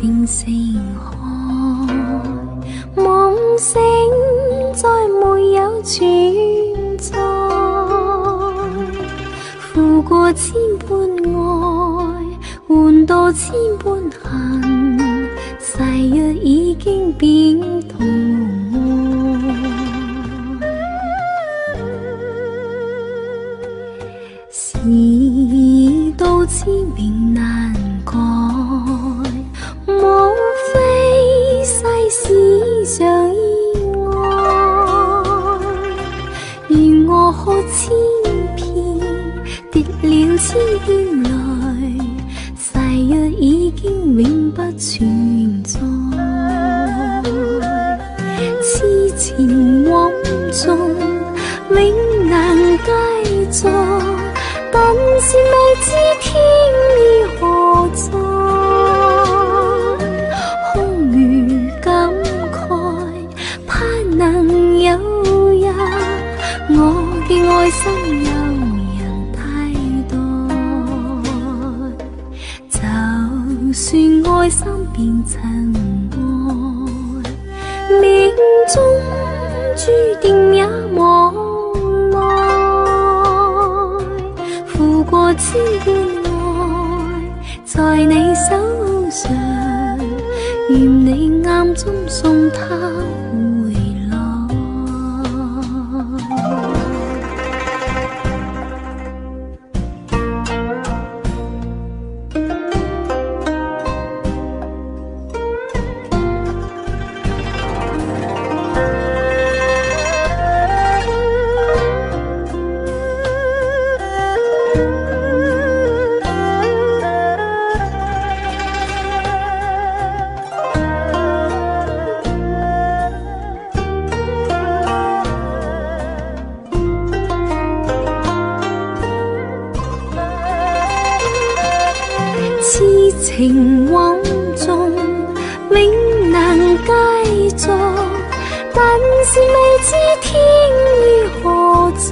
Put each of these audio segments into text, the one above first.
成成海，夢醒再沒有存在。付過千般愛，換到千般恨，誓約已經變同愛。事到知命難改，無非世事常意外。如我哭千遍，滴了千遍淚，誓約已經永不存在。痴情枉縱，永難繼續。但是未知天意何在，空餘感慨，盼能有日，我嘅愛心有人替代。就算愛心變塵埃，命中注定也無奈。付過千般愛，在你手上，願你暗中送他回來。痴情枉縱，永難繼續，但是未知天意何在。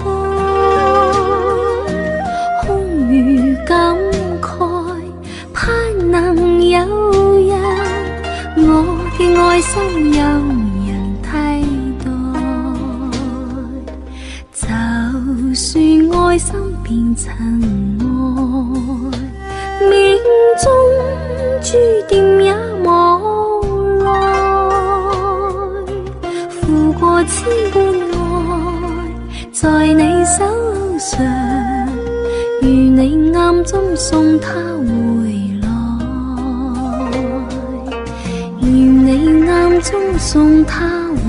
空餘感慨，盼能有日，我嘅愛心有人替代。就算愛心變塵埃，命中注定也無奈。付過千般愛，在你手上，如你暗中送他回來，願你暗中送他回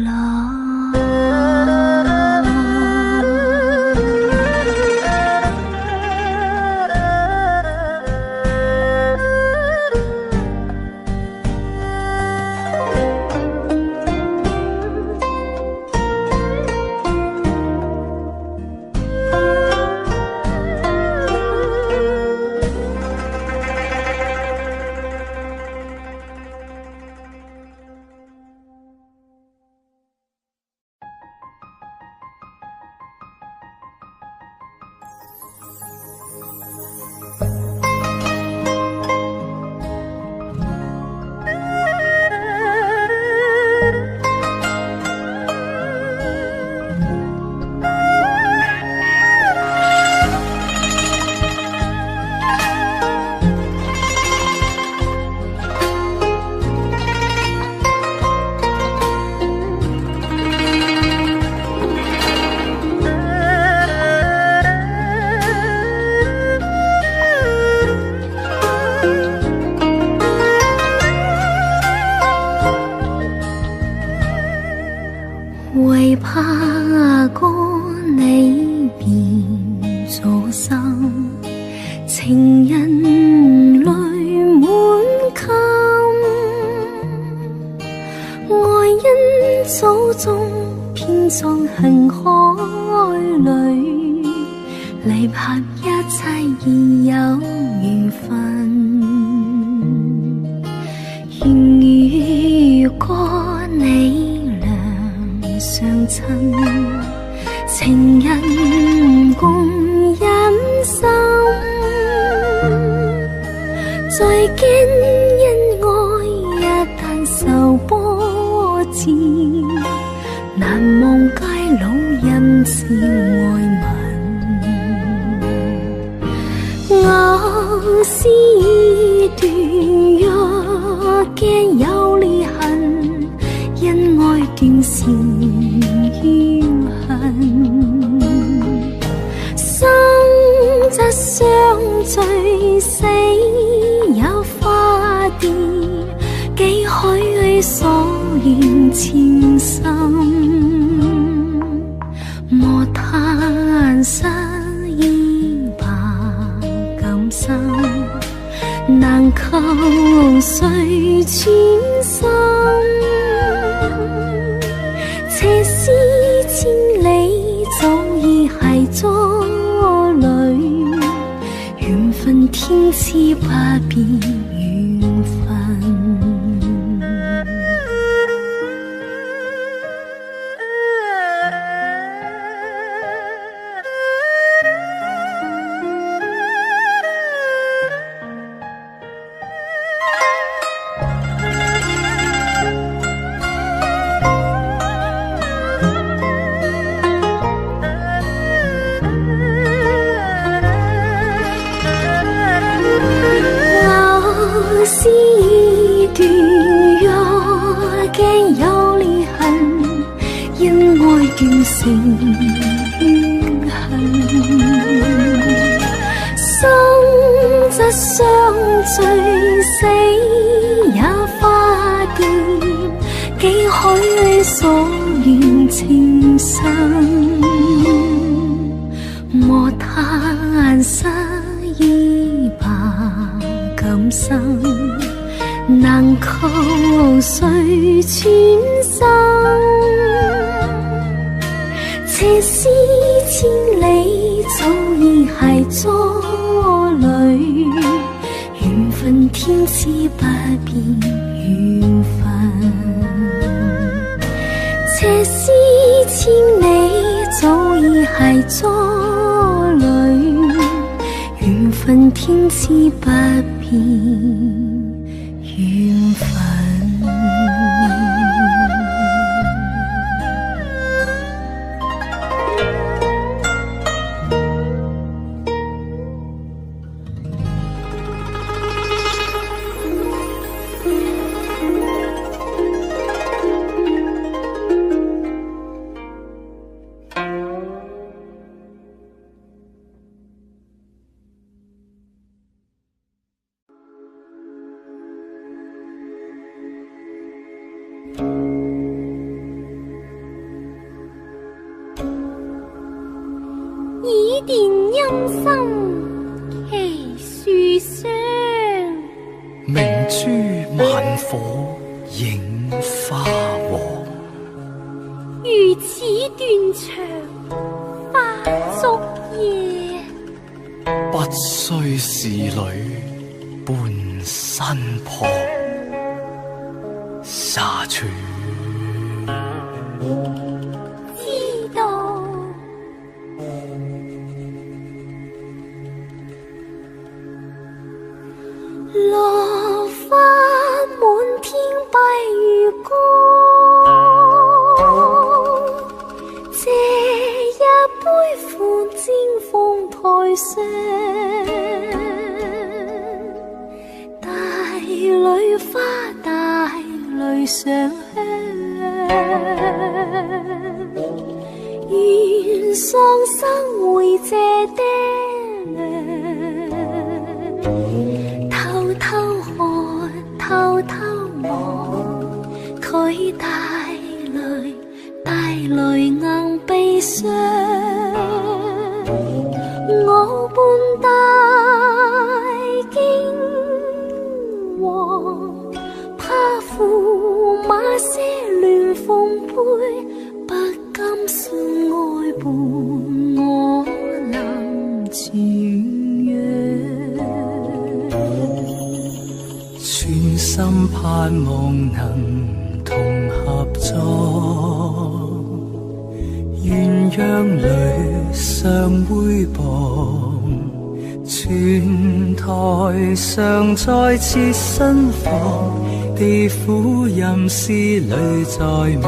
來。為怕過你變咗心，情人淚滿襟，愛恩祖宗偏葬恨海裏，離合一切已有緣分。然如果你倆相親，情人共忍心，難忘偕老恩賜愛民。藕絲斷若鏡有裂痕，因愛斷成怨恨。生則相聚，死也化蝶，幾許所願情深。莫嘆失意怕今生，難求誰專心。斜思千里，早已繫咗侶，緣分天賜不變緣分。藕絲斷若鏡有裂痕，因愛斷成怨恨。生則相聚，死也化蝶，幾許所願情深。莫嘆失意怕今生，難求誰專心。斜思千里，早已繫咗侶，緣分天賜不變緣分。斜思千里，早已繫咗侶，緣分天賜不變緣分。倚殿陰森奇樹上，明珠萬火映花黃。如此斷腸化作夜，不須侍女伴身旁，紗窗。知道。落花滿天蔽月光，借一杯付煎風台上，大女花帶淚上香，願喪生會謝爹娘。偷偷看，偷偷望，佢帶淚，帶淚硬悲傷。我伴大驚惶，怕駙馬些亂奉陪，不甘心愛伴我臨全恙。寸心盼望能同合作，鴛鴦侶相會傍，泉台上再設新房，地府陰司裏再未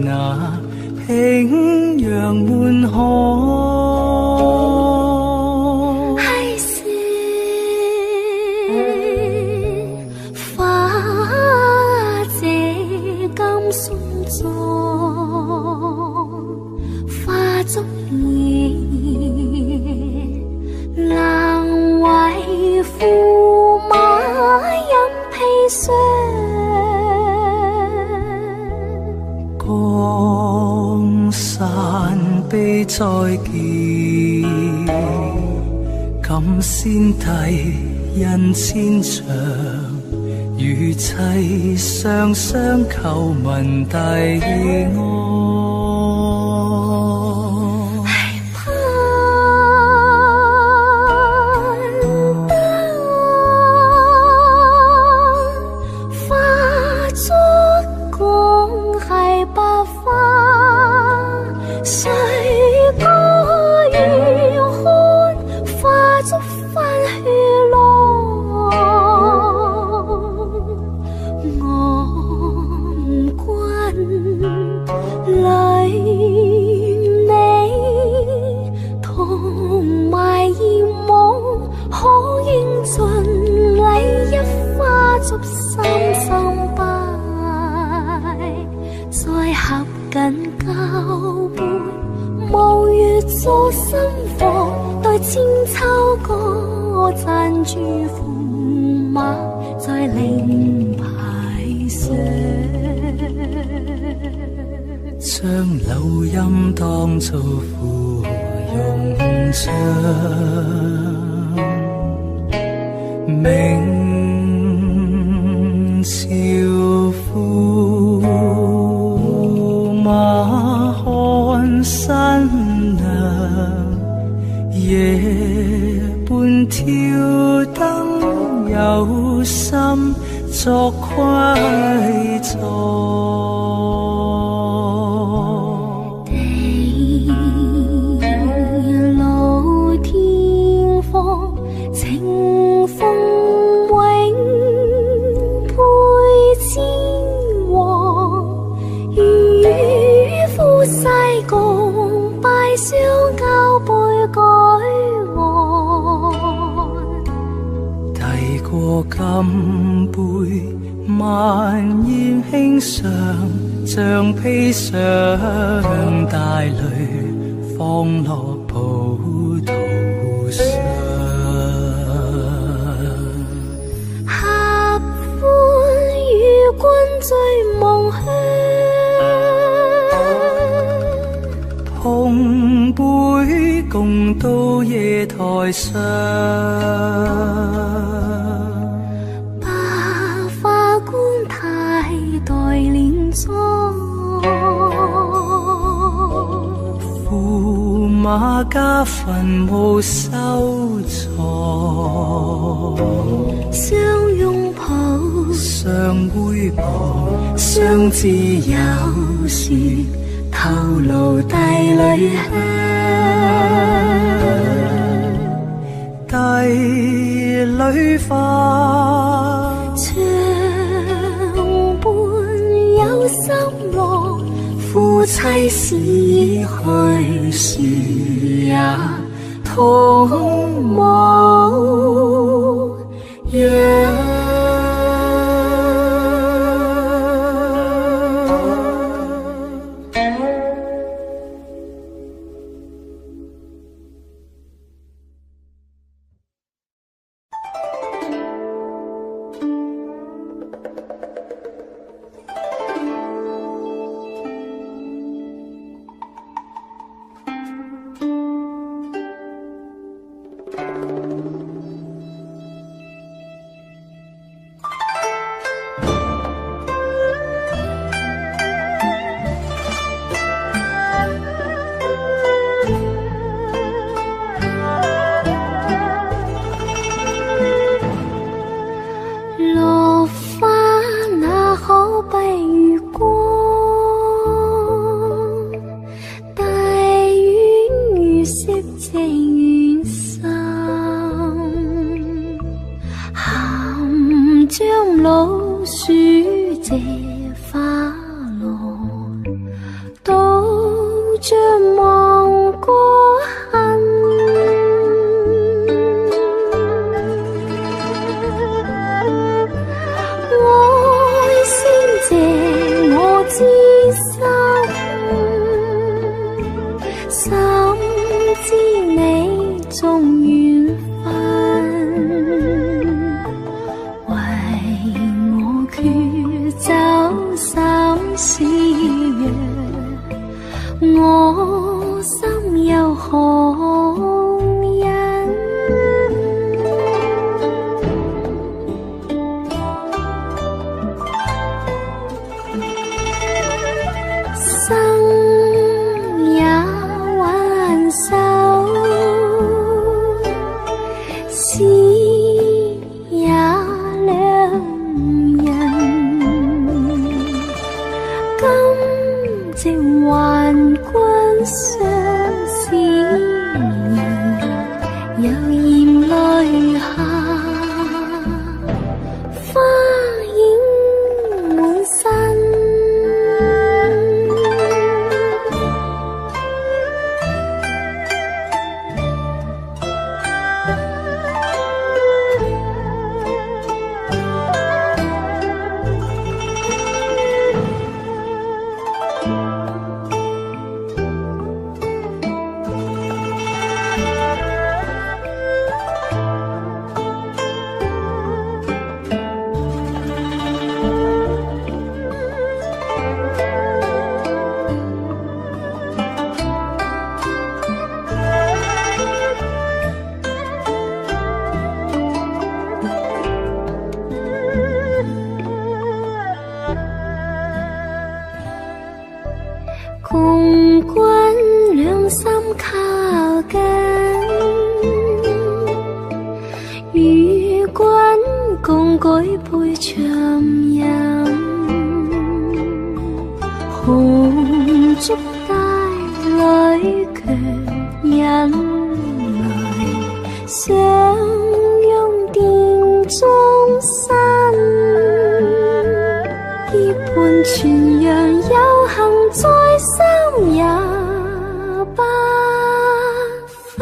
那平陽門可。還是花謝甘心妝，化作煙，難為駙馬飲砒霜。江山悲再見，錦仙帝印千場，與妻雙雙叩問帝安。盼得化作江海白髮，誰個願看化作番血浪？我君淚你同埋閻王，可應盡禮一化作三三拜，再合緊交杯，無月做新房，待千秋歌讚諸駙馬在靈牌上。將柳陰當作芙蓉帳，明朝駙馬看新娘，夜半挑燈有心作虧狀。地老天荒，清風永配千王，漁夫西貢拜相交杯舉案。遞過金杯，萬煙輕上，像披上大淚放落葡萄上。合歡與君醉夢鄉，碰杯共到夜台上。白髮官太代連莊，駙馬家墳墓收藏，相擁抱，相偎傍，相知有說頭顱帝女香。帝女花，長伴有心郎，夫妻死去時也同無恙。着望過恨。愛先謝我之心，心知你縱緣分，為我決走心事約，我心有何因？生也挽手，死也兩人。今夕還君相思面，猶嫌淚下，花影滿身。共君兩心靠近，與君共舉杯暢飲，紅燭帶淚卻忍淚，相擁殿終身，結伴傳揚有幸再三也不分。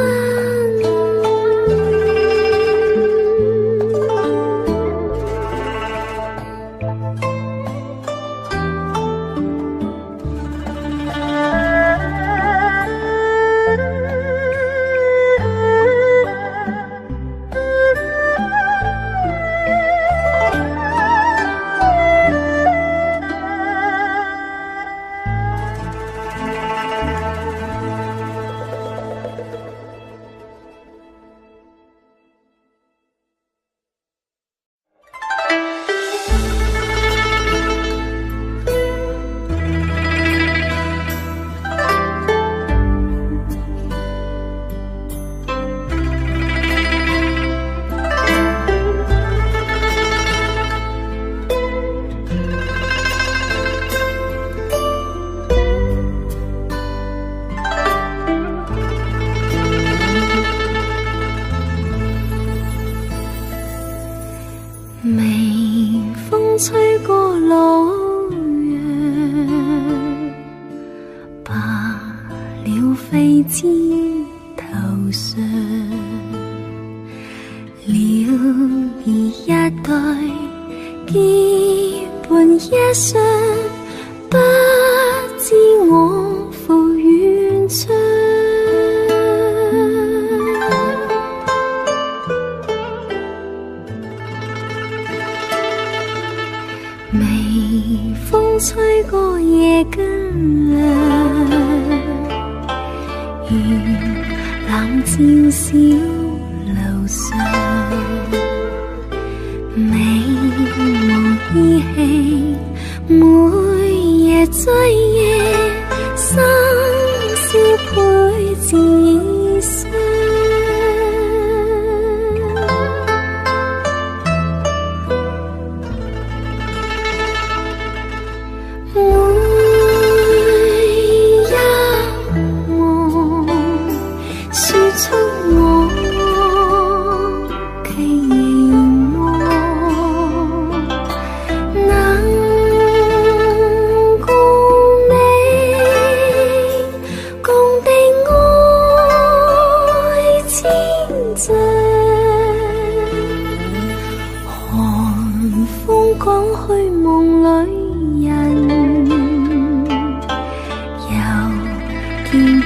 微風吹過老園，白鳥飛枝頭上，鳥兒一對結伴一雙，不知我赴遠方。微風吹過夜更涼，月冷照小樓上，美夢依稀，每夜追憶，深宵陪自傷。每一夢說出我期望，能共你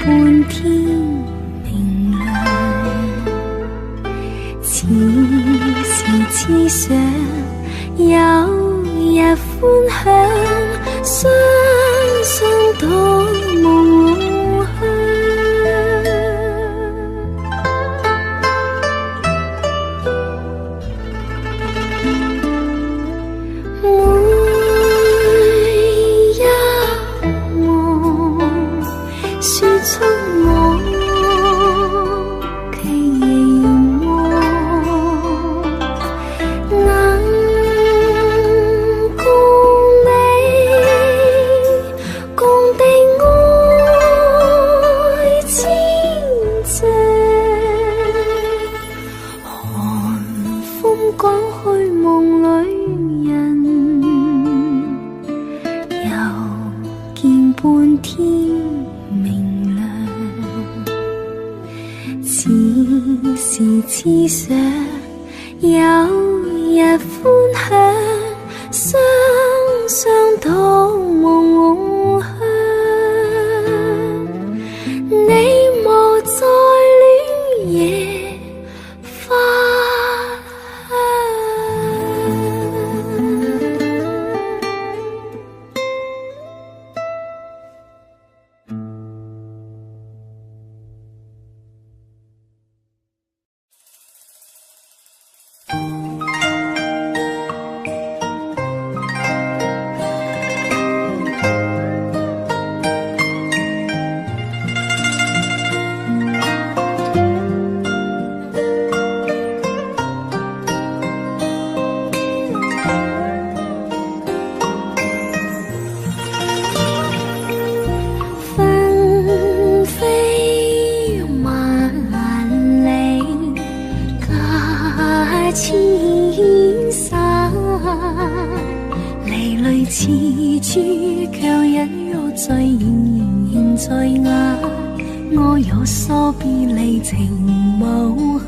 半天明亮。似是痴想，有日歡享，雙雙到夢鄉。每一夢，說出我期望，能共你共定愛千謝，寒風趕去夢裏人，又見半天明亮。似是痴想，有日歡享，雙雙到夢鄉。你莫再戀夜花香。紛飛萬里隔千山，離淚似珠，卻隱約在現在眼。我有所別離情無限，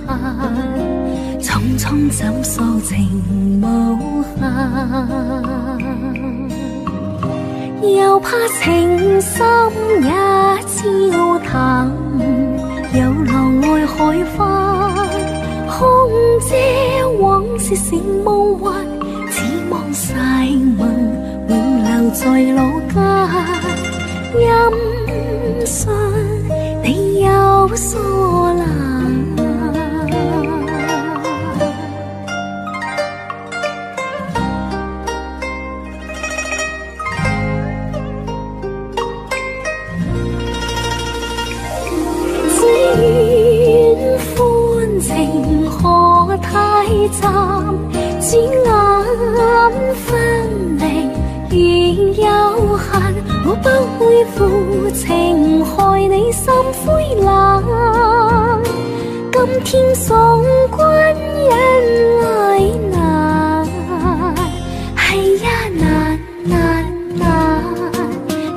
匆匆怎訴情無限。又怕情深一朝淡，又留愛海翻，空借往事成夢幻，只望誓盟永留在老家。音訊你有所難。只願歡情何太暫，轉眼分離仍有限。我不會負情，害你心灰冷。今天送君一來難，係呀難難難，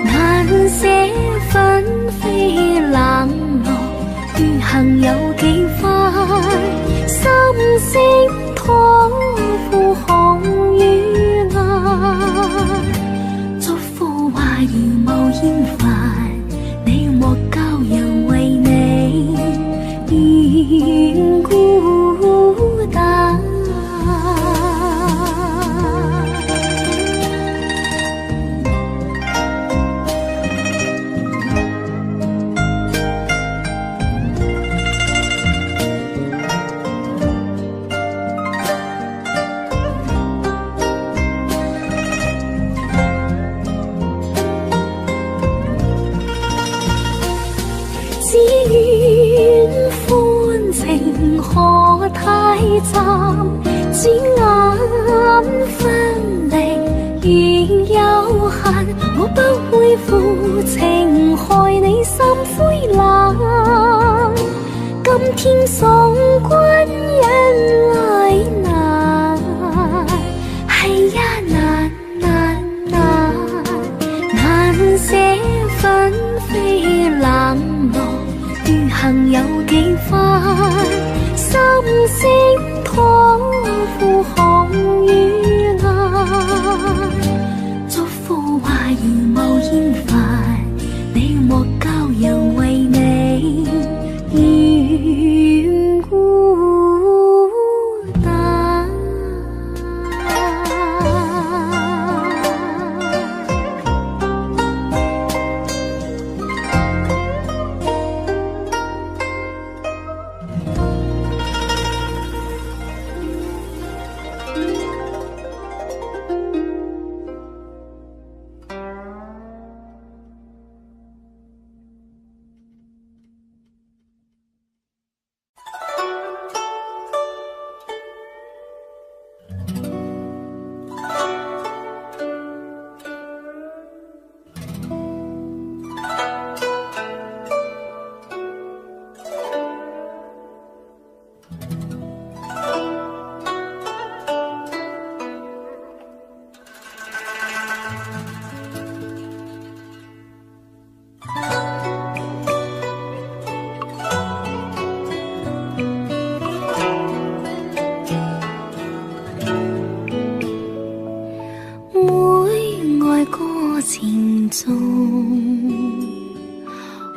難捨紛飛冷落，餘行有幾番，心聲托付紅與雁。祝福話兒無厭煩，你莫教人為你願孤單。只願歡情何太暫，轉眼分離仍有限。我不會負情，害你心灰冷。今天送君一來難，係呀難難難，難捨紛飛冷落，餘行有幾番，心聲托付紅與雁。祝福話兒無厭煩，你莫教人為你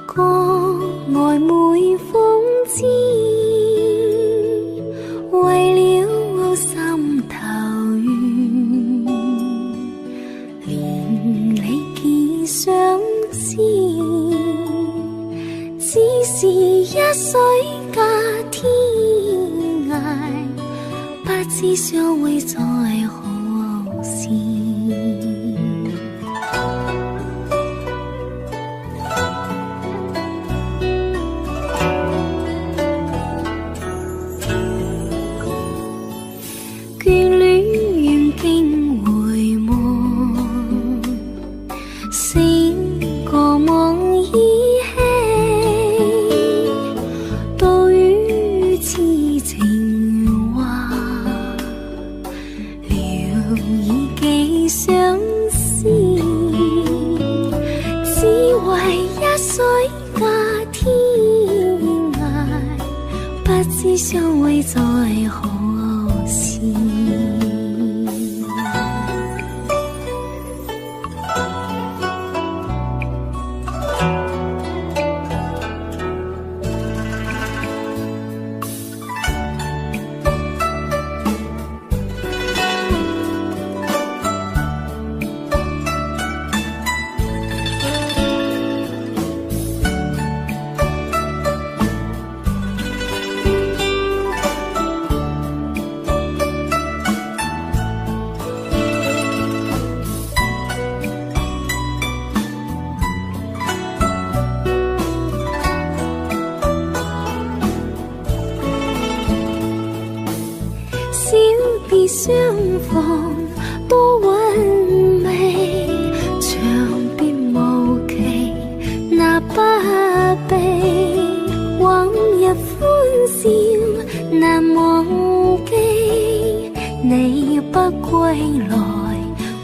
國外每風姿，為了心頭怨，連理結相思，只是一水隔天涯，不知相會在何時。眷戀遠經回望，星過望依稀，到於痴情話，聊以寄相思，只為一水隔天涯，不知相會在何時。小別相逢多韻味，長別無期那不必，往日歡笑難忘記，你不歸來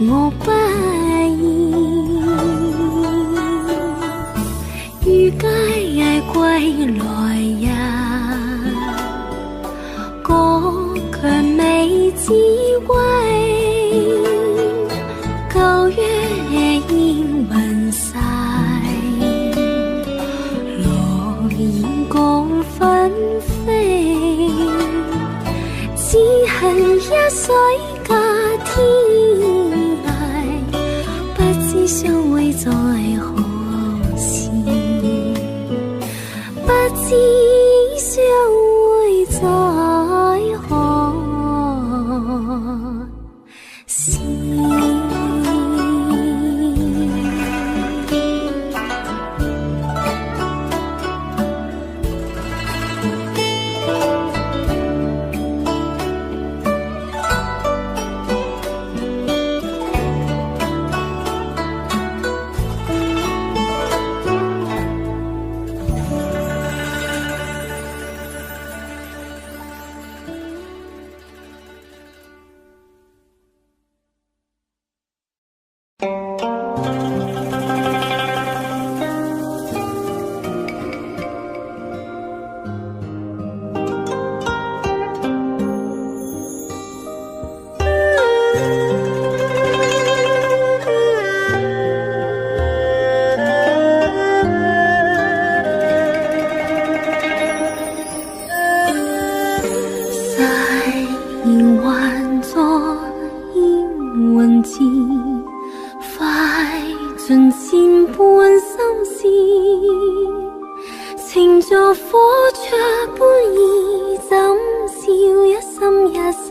我不厭，欲解歸來日，國強未知歸，舊約煙雲逝，來燕共紛飛，只恨一水隔天涯，不知相會在何時，不知相會在何時。誓言還在煙雲前，快盡前半心事。情像火灼般易，怎笑一生一世，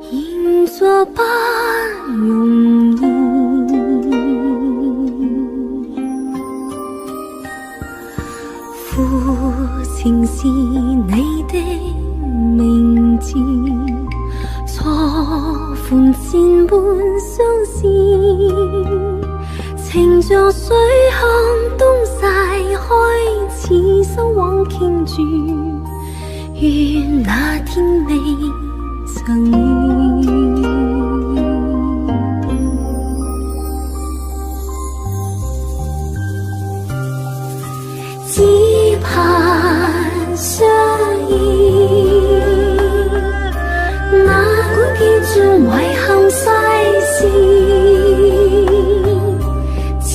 現在不容易。負情是你的名字，錯付前半相思，情像水向東逝，開始心往傾注，願那天未曾遇。只盼相依，哪管見盡遺憾世事，只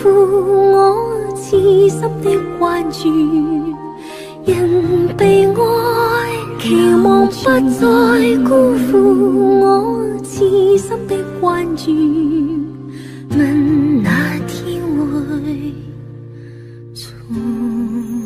負我痴心的關注。人被愛，期望不再辜負我痴心的關注。問哪天會重遇？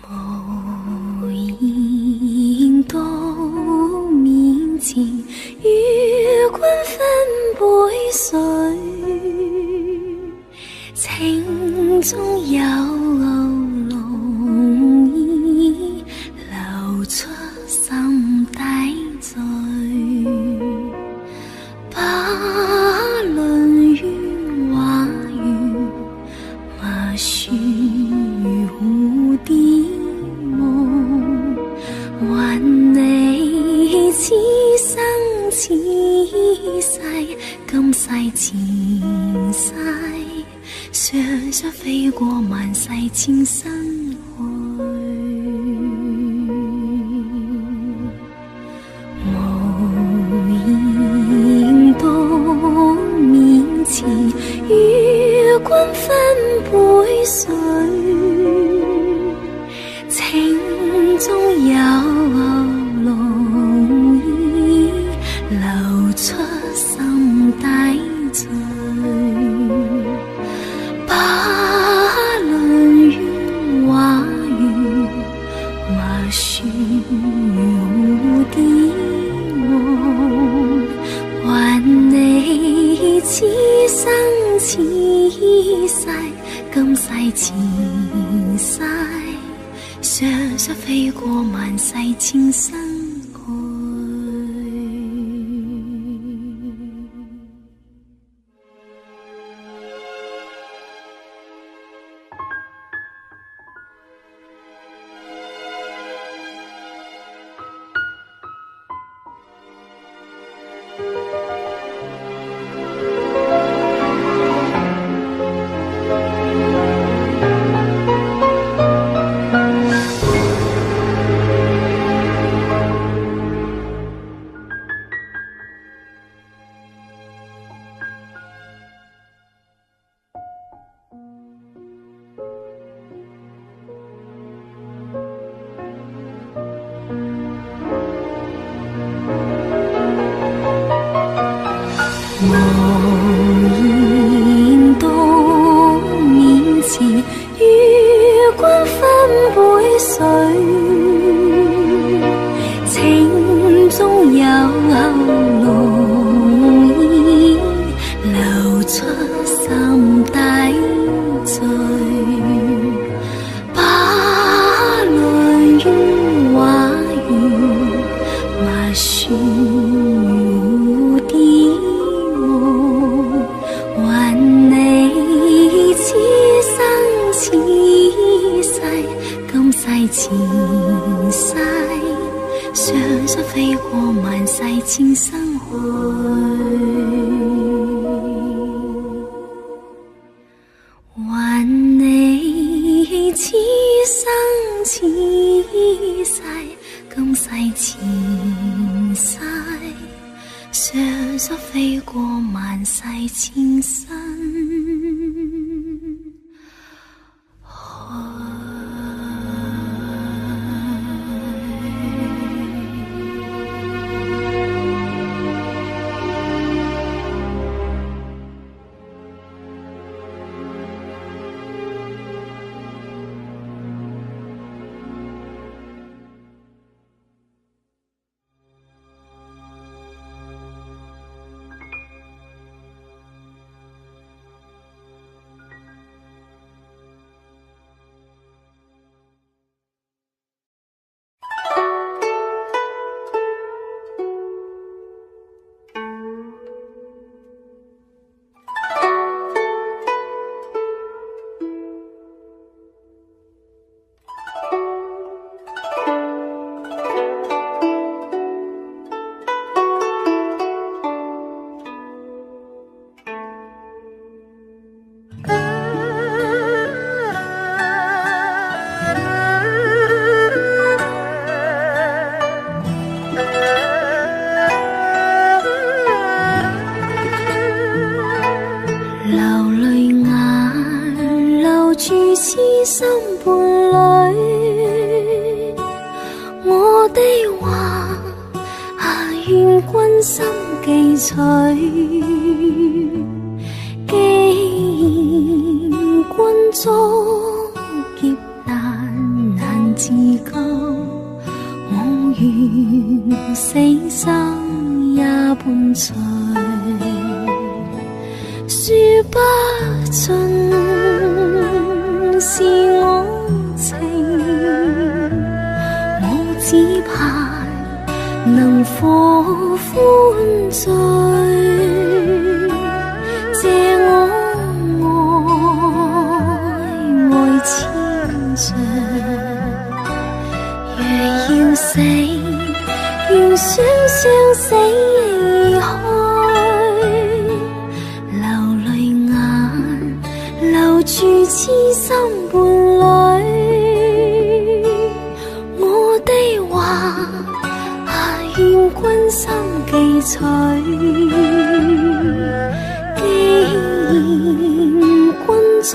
無言到面前，與君分杯水，情中有濃意，流出心底醉。不論冤或怨，默說如蝴蝶夢，還你此生此世，今世前世，爍爍飛過萬世千生去。無言到面前，與君分杯水，情中有濃意，流出心底醉。不論冤或怨，默說如蝴蝶夢，還你此生此世，今世前世，爍爍飛過萬世千生去。無言到面前，與君分杯水，情中有濃意，流出心底醉。不論冤或怨，默說如蝴蝶夢，還你此生此世，今世前世，爍爍飛過萬世千生去。還你此生此世，今世前世，爍爍飛過萬世千生去。心記取。既然君終劫難難自救，我願死生也伴隨。說不盡是我情，我只盼能否歡聚。借我愛愛千載，若要死，願雙雙死去，流淚眼，留住痴心伴侶。我的話，願君心記取。既然君終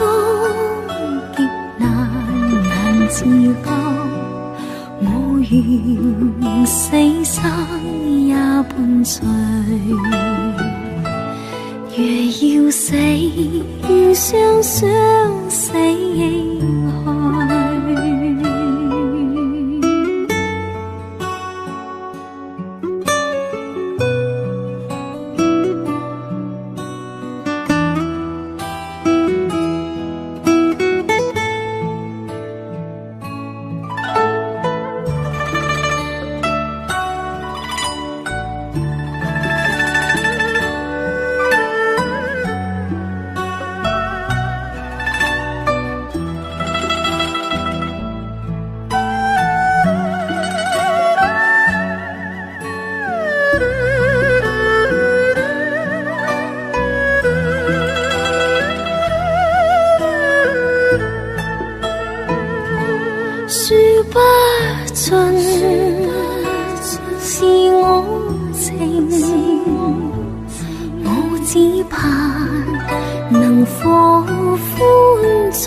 劫難難自救，我願死生也伴隨。若要死，願雙雙死去。說不盡是我情，我只盼能否歡聚。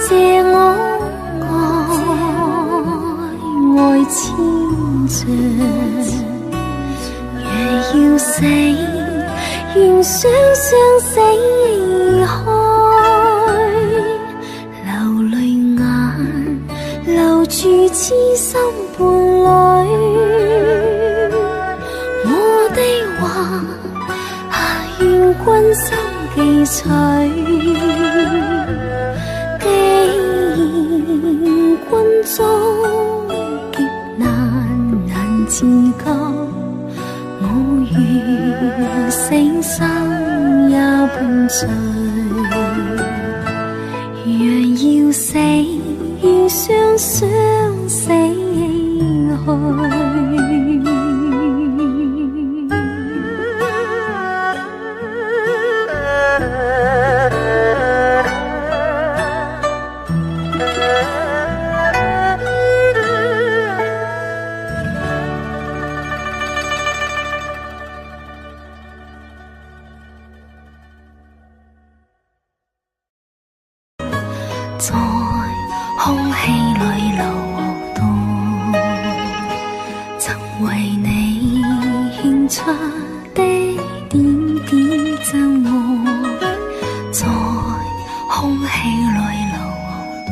借我愛愛千載，若要死，願雙雙死去。流淚眼，留住痴心伴侶。我的話，願君心記取。既然君終劫難難自救，我願死生也伴隨。若要死，願雙雙死去。在空氣裏流動，曾為你獻出的點點真愛，在空氣裏流動。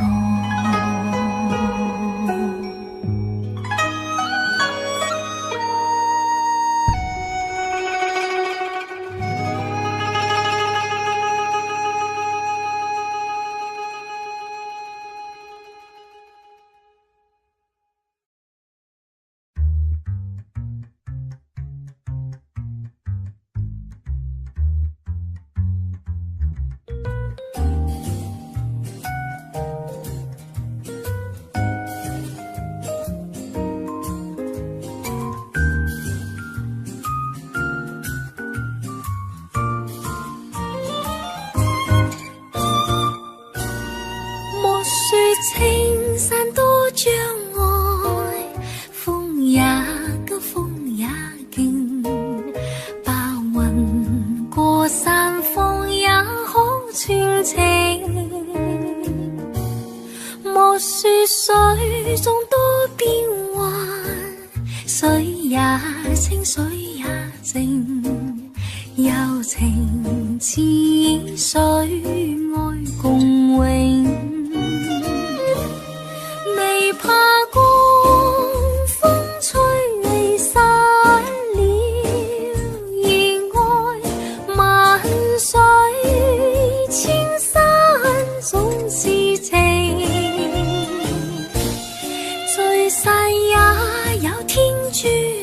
有天注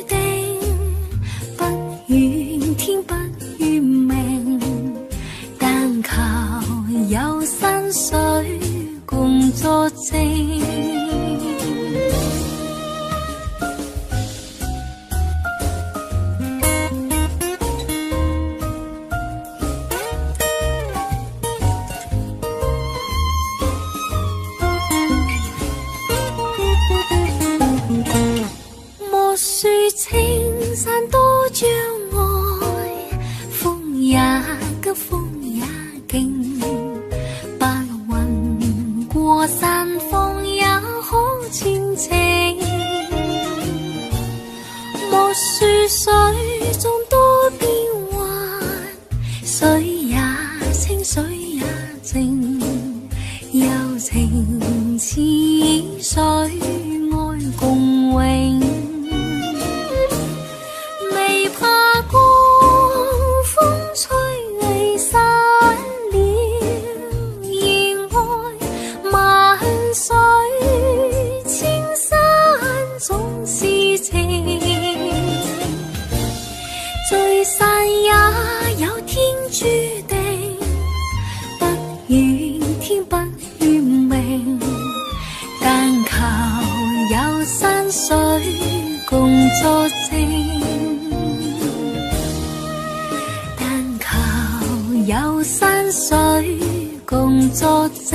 定，不怨天不怨命，但求有山水共作證。莫說青山多障礙，風也急，風也勁，白雲過山峰也可傳情。莫說水中多變幻，水也清，水也靜，柔情似水，愛共永。未怕江風吹散了，仍愛萬水千山總是情。聚散也有天注定，不怨天不怨命，但求有山水共作證。但求有山水共作證。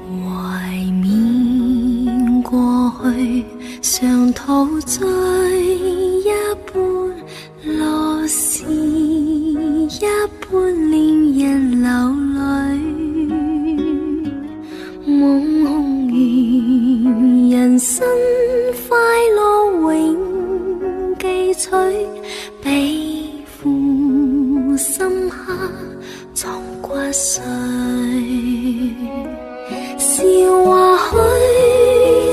懷緬過去，常陶醉一般，樂事一般令人流淚。夢如人生快樂永記取，悲苦深刻藏骨髓。笑話許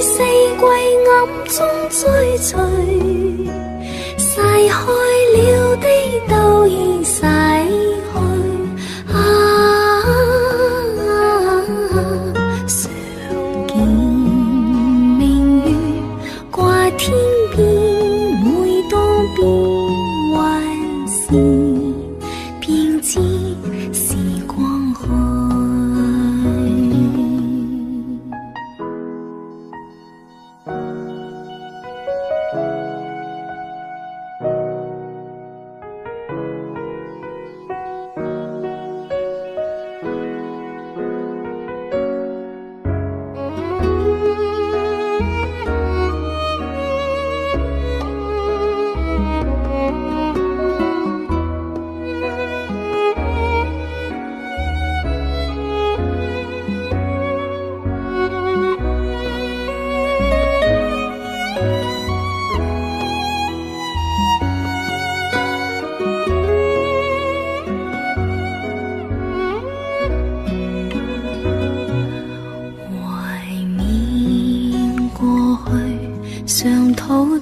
四季暗中追隨，逝開了的都已逝去。啊，常見明月掛天邊，每當變幻時，便知時光去。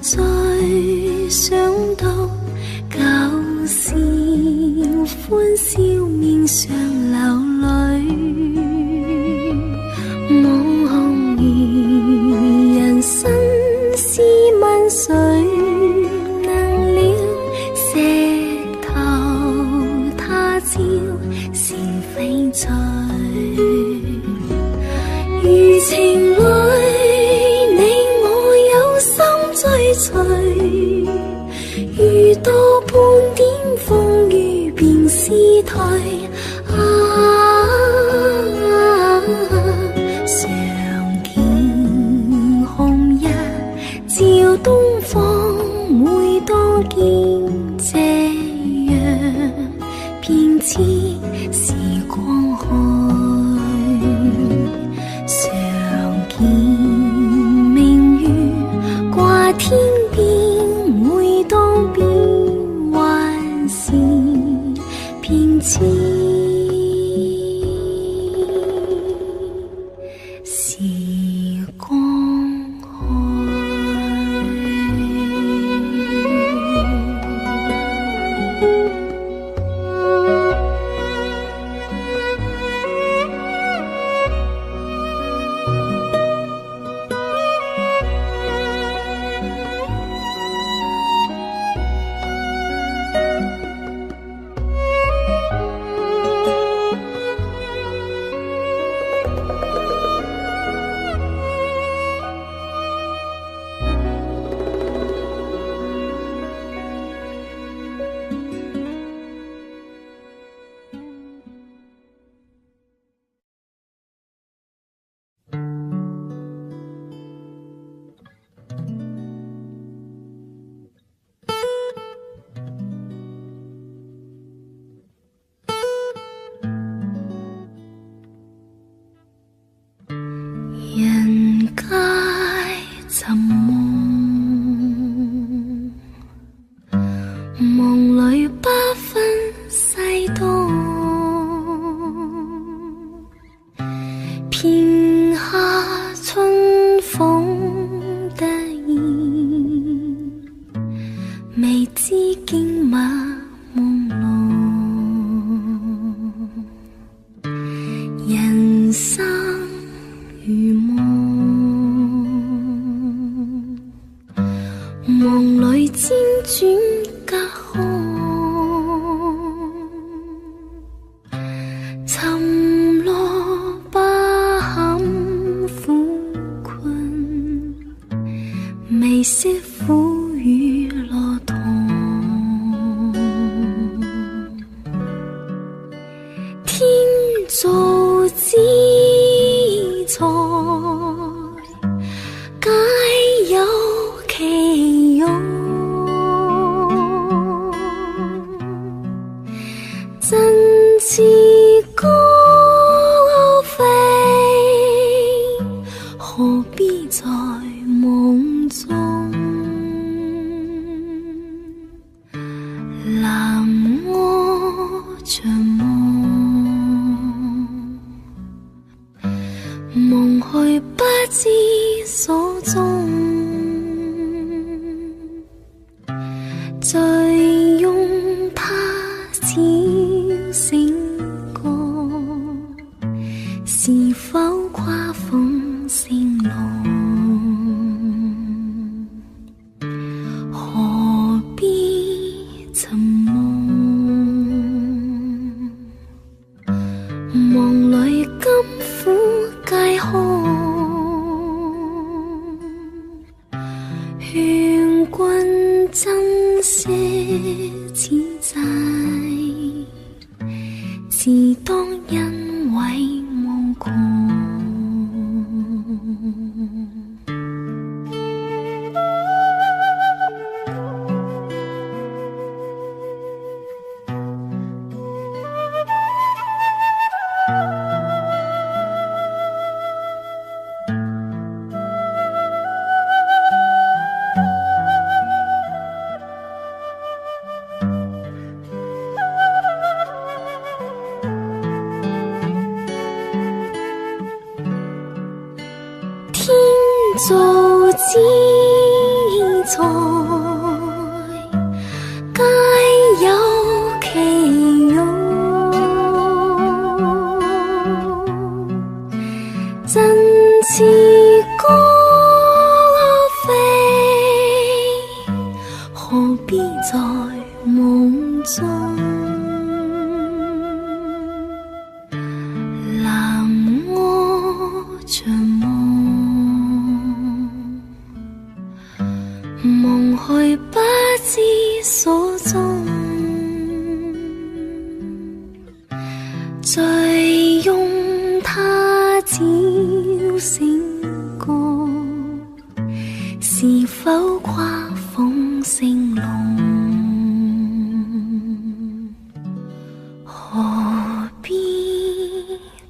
再想到舊時歡笑面上流淚，望如人生試問誰能料石頭他朝成翡翠。如情侶，你我有心追隨，遇到半點風雨便是退。啊，常見紅日照東方，每當見夕陽，便知時光去。常見明月掛天邊，每當變幻時，便知時光去。人皆尋夢，夢裏不分西東，片刻春風得意，未知經馬朦朧。人生如夢，夢裏輾轉隔空，沉落不堪苦困，未識苦與樂同。天造之材，皆有其用。振翅高飛，何必在夢中？難臥長夢，夢去不知所蹤。醉擁他朝醒過，是否跨風成龍？何必尋夢？夢裏甘苦皆空，勸君珍惜此際，自當恩惠無窮。天造之材，在，皆有其用。振翅高飛，何必在夢中？難臥長夢，夢去不知所蹤。醉用他朝醒過，是否跨鳳成龍？何必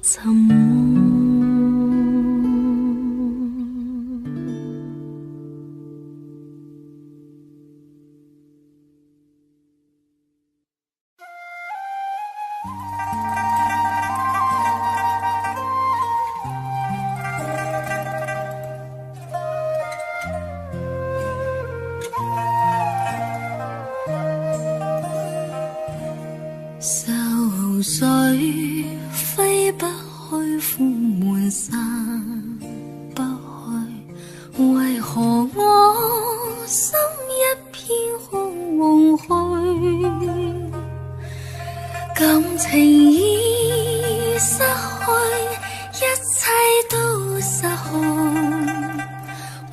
尋夢？愁緒揮不去，苦悶散不去，為何我心一片空虛？感情已失去，一切都失去，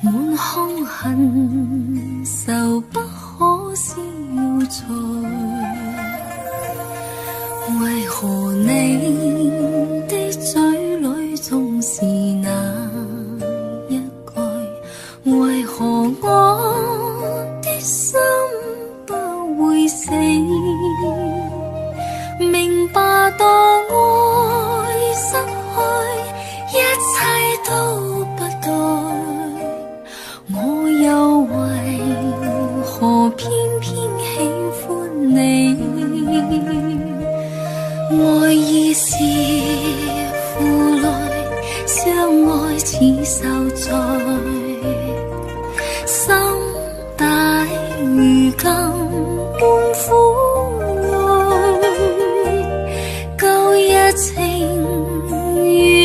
滿腔恨愁不可消除。為何你的嘴裏總是那一句？為何我的心不會死？明白到愛失去，一切都不對，我又為何偏偏喜歡你？愛已是負累，相愛似受罪，心底如今滿苦淚。舊日情如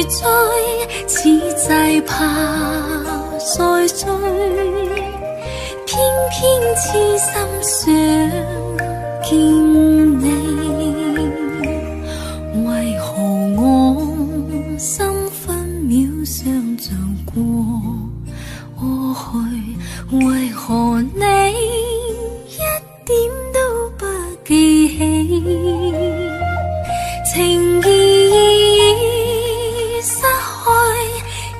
醉，此際怕再追，偏偏痴心想見你。為何我心分秒想像過去？為何你一點都不記起？情義已失去，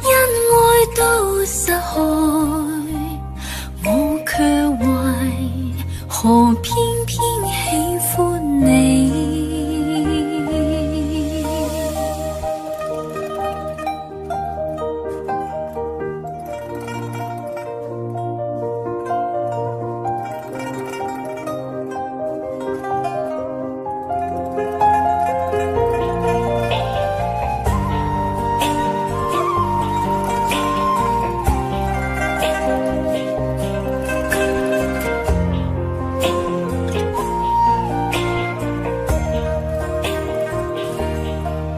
恩愛都失去，我卻為何偏偏喜歡你？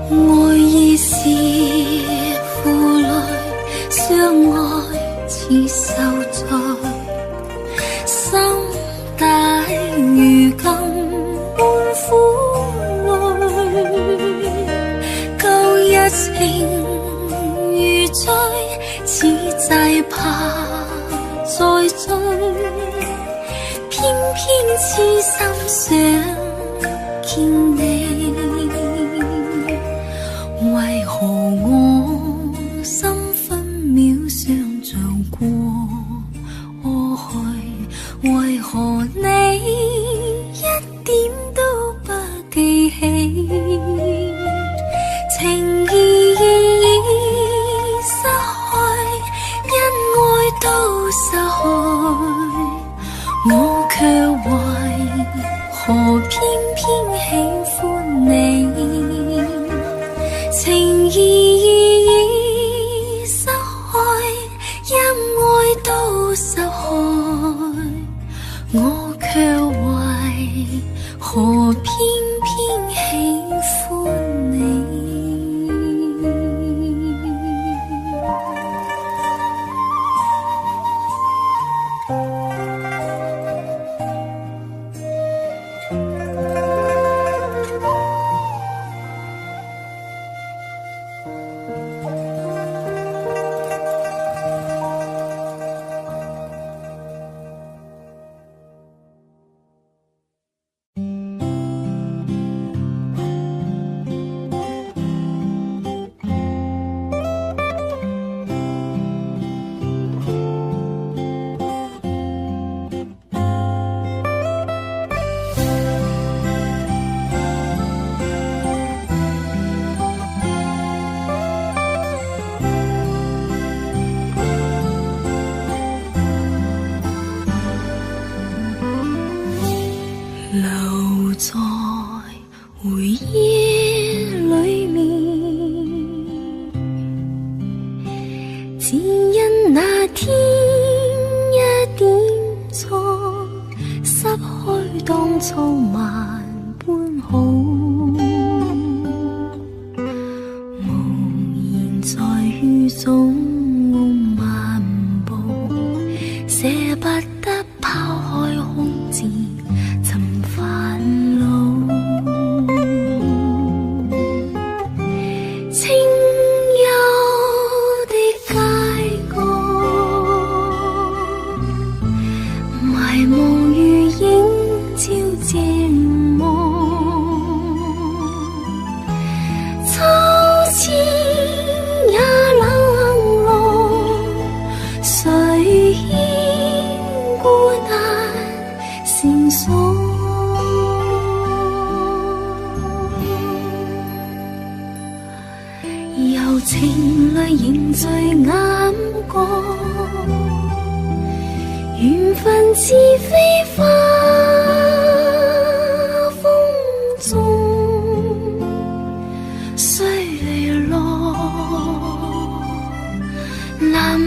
愛已是負累，相愛似受罪，心底如今滿苦淚。舊日情如醉，此際怕再追，偏偏痴心想見你。為何我心分秒想像過去？為何你一點都不記起？情義已失去，恩愛都失去，我卻為何偏偏喜歡你？情義已失去，恩愛都失去，何偏偏喜歡你？留在回憶裏面，只因那天一點錯，失去當初萬般好。無言在雨中漫步，捨不得拋開空自尋煩惱。清幽的街角，迷茫如影照寂寞。秋千也冷落，誰牽孤單線索？柔情淚凝聚眼角，緣分似飛花風中碎落，難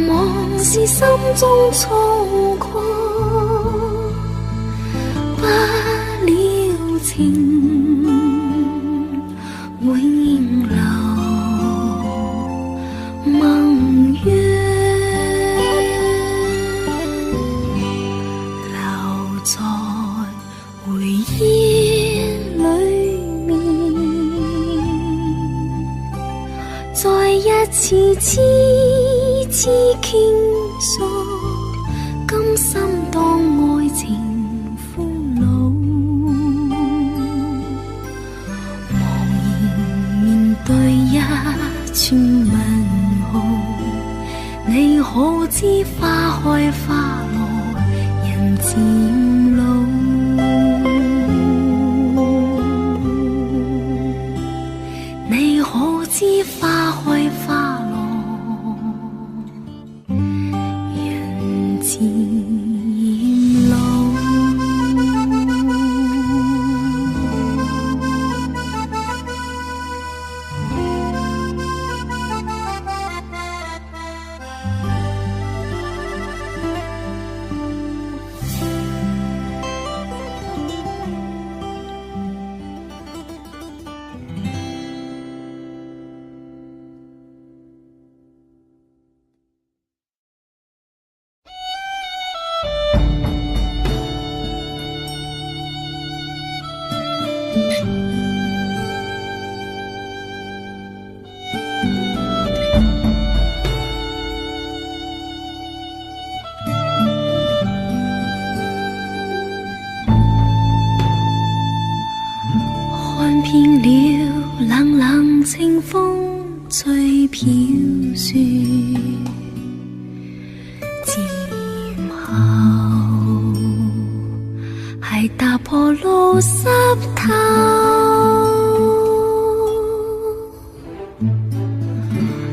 忘是心中倉促，不了情永留盟約，留在回憶裏面，再一次痴痴傾訴，甘心當愛情俘虜，茫然面對一串問號，你可知花開花落人漸老？你可知花開花落人漸老？看遍了冷冷清風吹飄雪，漸後係踏破路濕透，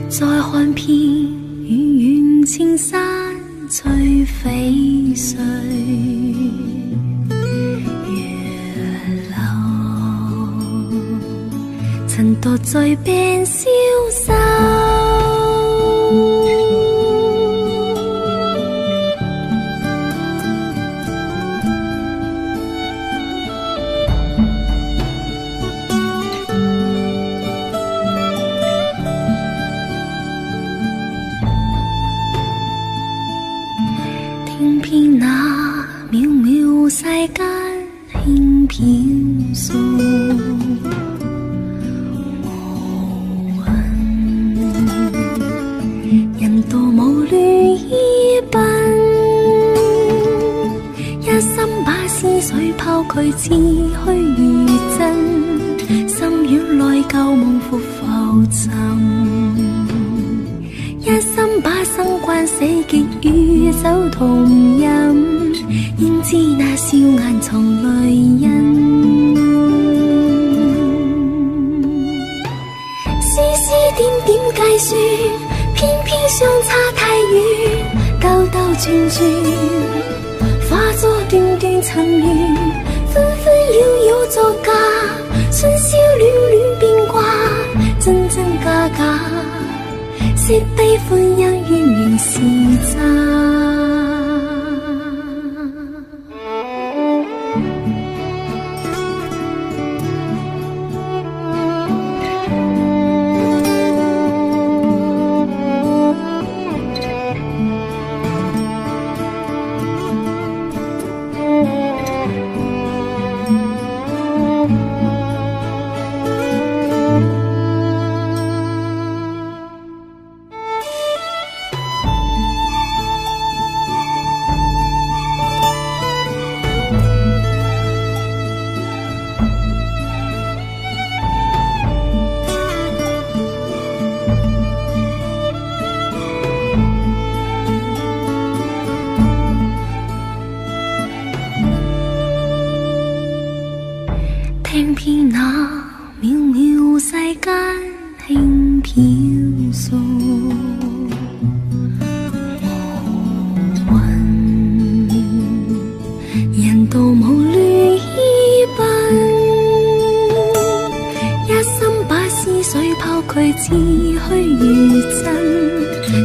再看遍遠遠青山翠翡翠。曾獨在病消瘦，訴無雲。人道無亂依奔，一心把思緒拋卻，似虛如真，心軟內舊夢復浮沉。一心把生關死結與酒同飲，焉知那笑顏藏淚印。絲絲點點計算，偏偏相差太遠，兜兜轉轉，化作段段塵緣，紛紛擾擾作假，春宵戀戀變卦，真真假假。惜悲歡恩怨原是詐。聽遍那渺渺世間輕飄訴無雲，人道無亂依奔，一心把思緒拋卻，似虛如真，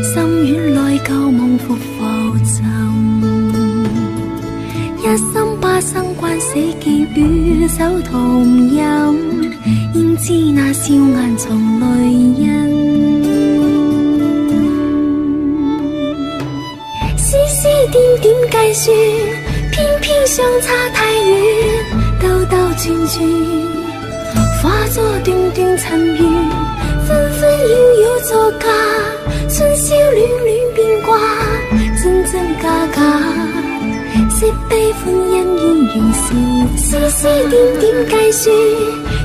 心軟內舊夢復浮沉。一心把生關死結與酒同飲，焉知那笑顏藏淚印。絲絲點點計算，偏偏相差太遠，兜兜轉轉，化作段段塵緣，紛紛擾擾作假，春宵戀戀變卦，真真假假。惜悲歡恩怨原是絲絲點點計算，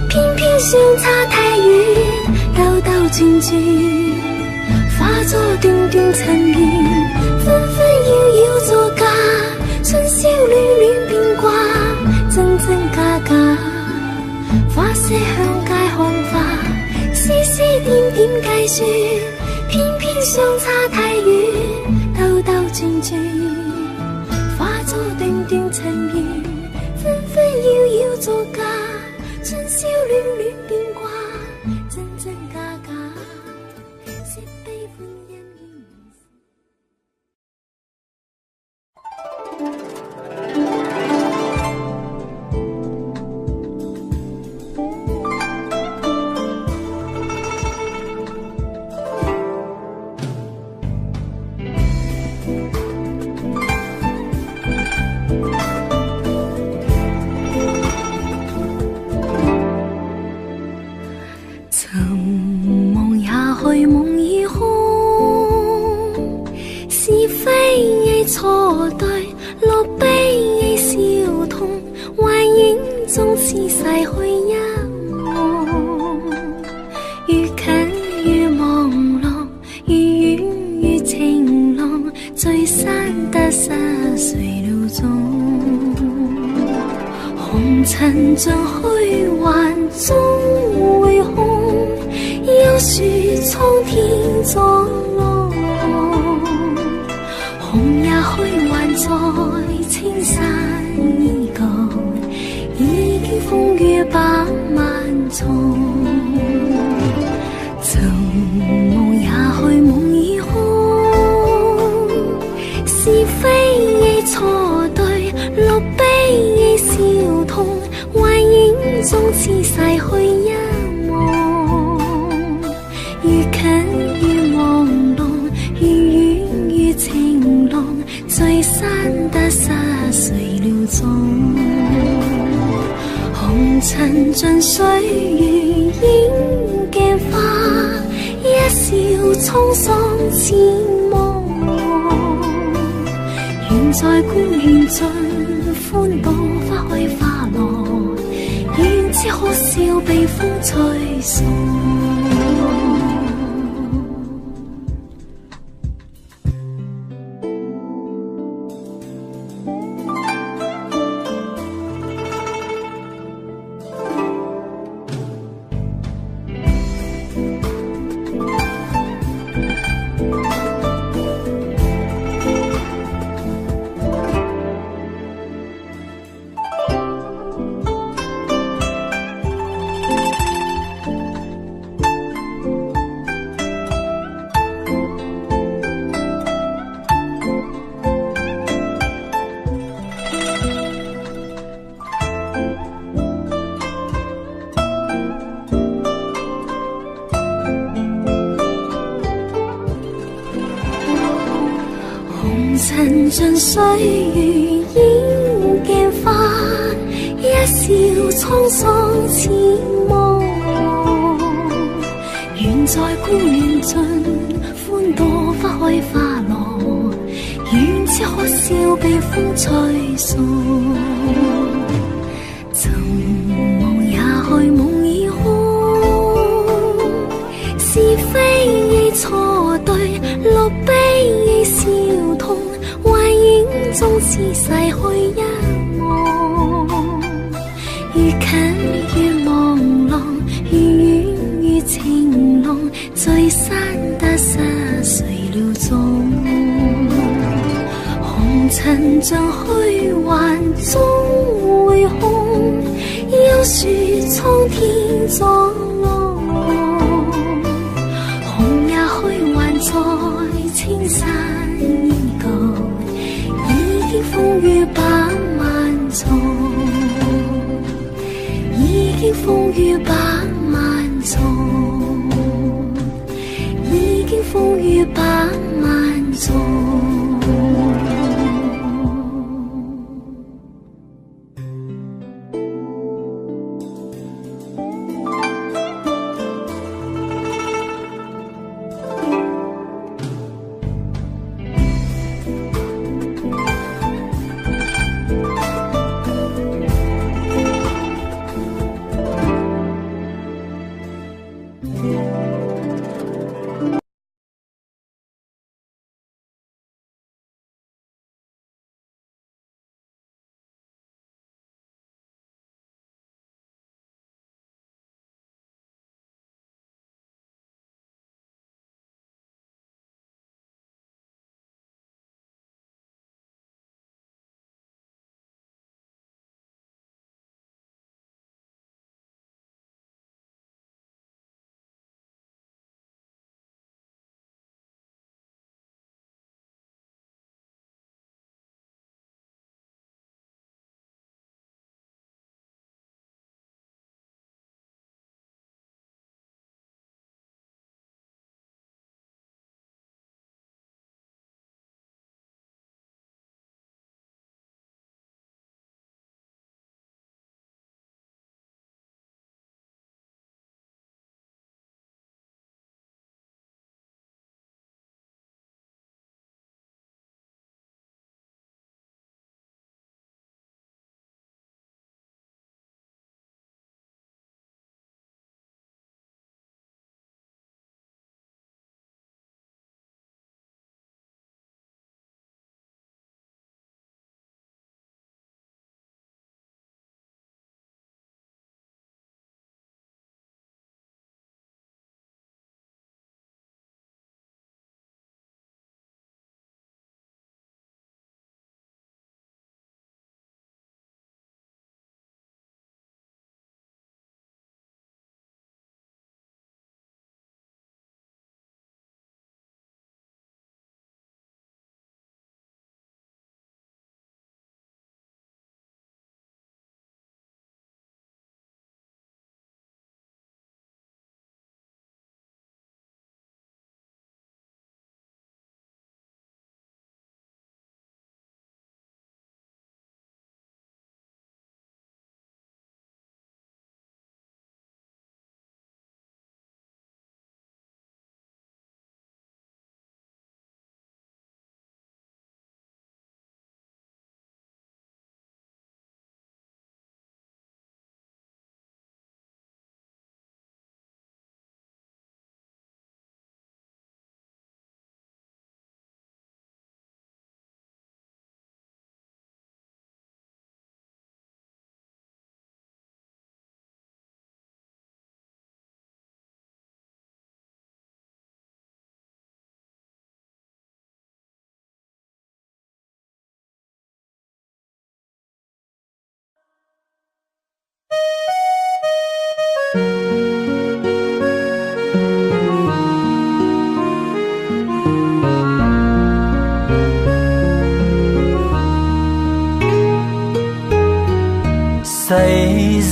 偏偏相差太遠，兜兜轉轉，化作段段塵緣，紛紛擾擾作假，春宵戀戀變卦，真真假假，花謝向街看花，絲絲點點計算，偏偏相差太遠，兜兜轉轉。化作段段塵緣，紛紛擾擾作假，春宵戀戀變卦，真真假假，惜悲歡恩怨。錯對，落悲笑痛，幻影終似逝去一夢。愈近愈朦朧，愈遠愈晴朗，聚散得失誰料中？紅塵像虛幻終會空，休說蒼天作弄。紅也虛幻在青山依舊，已經風雨百萬重。尋夢也許夢已空，是非錯對，落悲笑痛，幻影終似逝去一夢。愈近愈朦朧，愈遠愈晴朗，聚散得失誰料中？紅塵塵盡歲月映鏡花，一笑滄桑千夢。願在故園盡歡度花開花落，願只可笑被風吹送。紅塵盡歲月映鏡花，一笑滄桑千夢。願在故園盡歡度花開花落，願只可笑被風吹送。曾望也去夢已空，是非錯對，樂悲笑痛，幻影終似逝去一夢。越近越朦朧，越遠越晴朗，聚散得失誰料中。紅塵像虛幻終會空，休說蒼天作弄。紅也虛幻在青山依舊，已經風雨百萬重，已經風雨百萬重，已經風雨百萬重。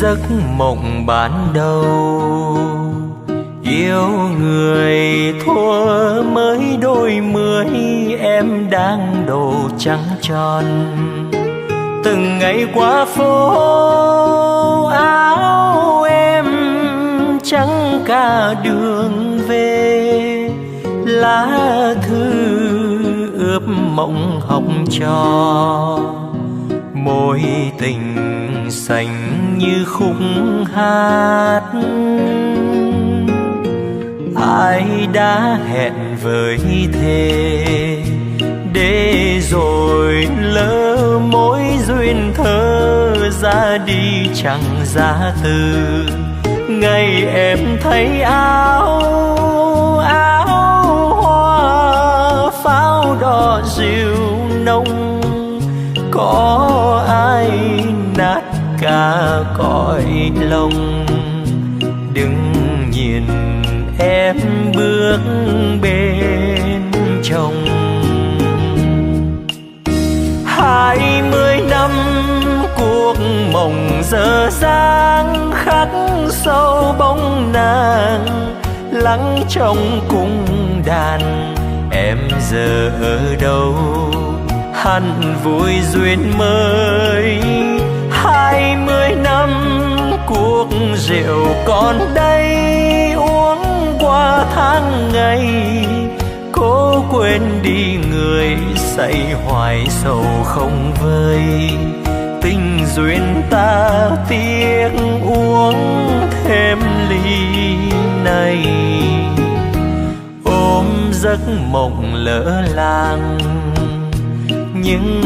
Giấc mộng ban đầu yêu người thuở mới đôi mươi, em đang đồ trăng tròn. Từng ngày qua phố, áo em trắng cả đường về, lá thư ướp mộng học trò, mối tình xanh như khúc hát. Ai đã hẹn với thề, để rồi lỡ mối duyên thơ, ra đi chẳng ra từ. Ngày em thấy áo áo hoa pháo đỏ rượu nồng, có ai nát cả cõi lòng. Đừng nhìn em bước bên chồng. 20 năm cuộc mộng dở dang, khắc sâu bóng nàng lắng trong cung đàn. Em giờ ở đâu, hẳn vui duyên mới. 20 năm cuộc rượu còn đây, uống qua tháng ngày, cố quên đi người say hoài sầu không vơi. Tình duyên ta tiếc, uống thêm ly này, ôm giấc mộng lỡ làng những